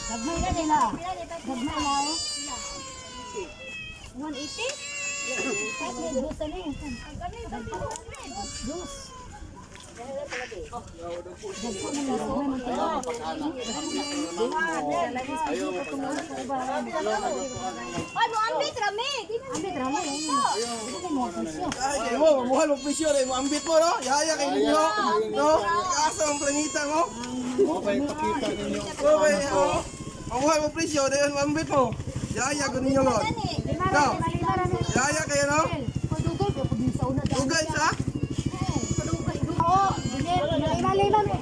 Gagmay na nila. Gagmay na oh. 180? Dos ano eh. Dos. Ay, mo ambit rami. Ambit rami. Dili mo presyo. Ay, kayo mo, mamuhal mo presyo rin, maambit mo, no? Yaya kayo ninyo, no? Asa ang planita mo? Okay, pakita ninyo. Okay, oh. Mamuhal mo presyo, dahil maambit mo. Yaya ko ninyo, Lord. No? Yaya kayo, no? Padugay pa pud sa una. Ugay sa? Oo, dili lima lima mi.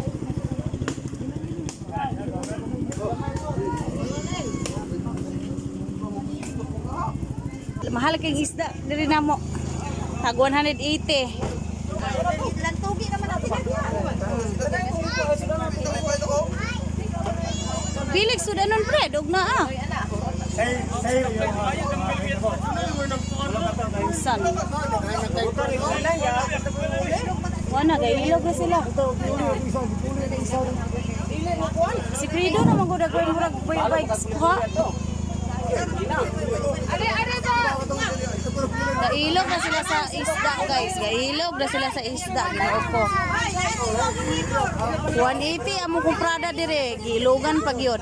Mahal kay isda diri namo. Tag 180. Lantugi naman ang sila. Pilig sudanon pre, dog na ah. San? Wala, gailog na sila. Si Credo naman ko nagawin murag bikes ko ha. Gailog na sila sa isda, guys. Gailog na sila sa isda. Ginoo ko. 180 among kumprada dire. Giilogan pag yun.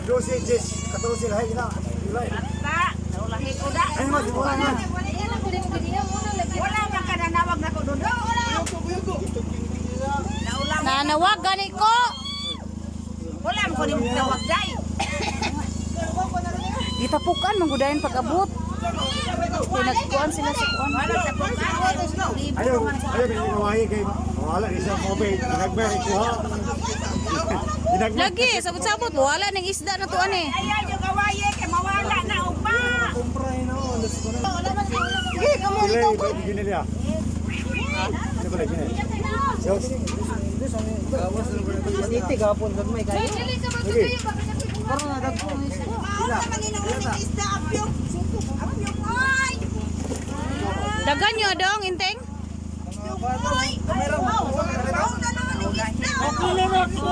12, 10, 14, lahi na. Ay, mas wala na. Wala man ka nanawag na ko doon. Wala. Nanawag gani ko. Wala man ko ni tawag dai. Gitapukan manggudayon pag abot. Kay nagkuan sila sa kuan. Wala sa pagkain. Ayaw, ayaw, kay kay wala isa mo ba nagmay kuha. Ginagmay. Lagi sabot-sabot wala ning isda na tuan eh. Ayaw yung kawaye kay mawala na ugma. Sila ba ginilya? Ano ba gini? Sos. Sige. Mauna man ni nang isda apyong. Apyong ay. Dagan nyo dong inteng. Ay. Mauna naman ang isda.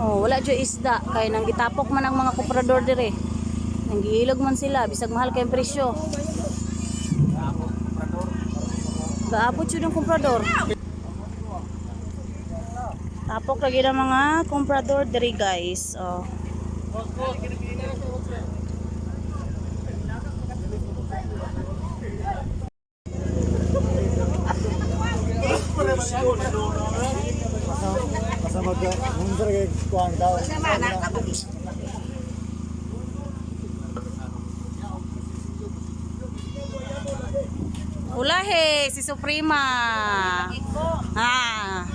Oh, wala jud isda kay nang gitapok man ang mga komprador dire. Nang giilog man sila bisag mahal kay presyo. Gaapot jud ang komprador. Tapok lagi ng mga komprador dire, guys. Oh. Basta mag hundra kay kuang daw. Ulahe si Suprema. Ah.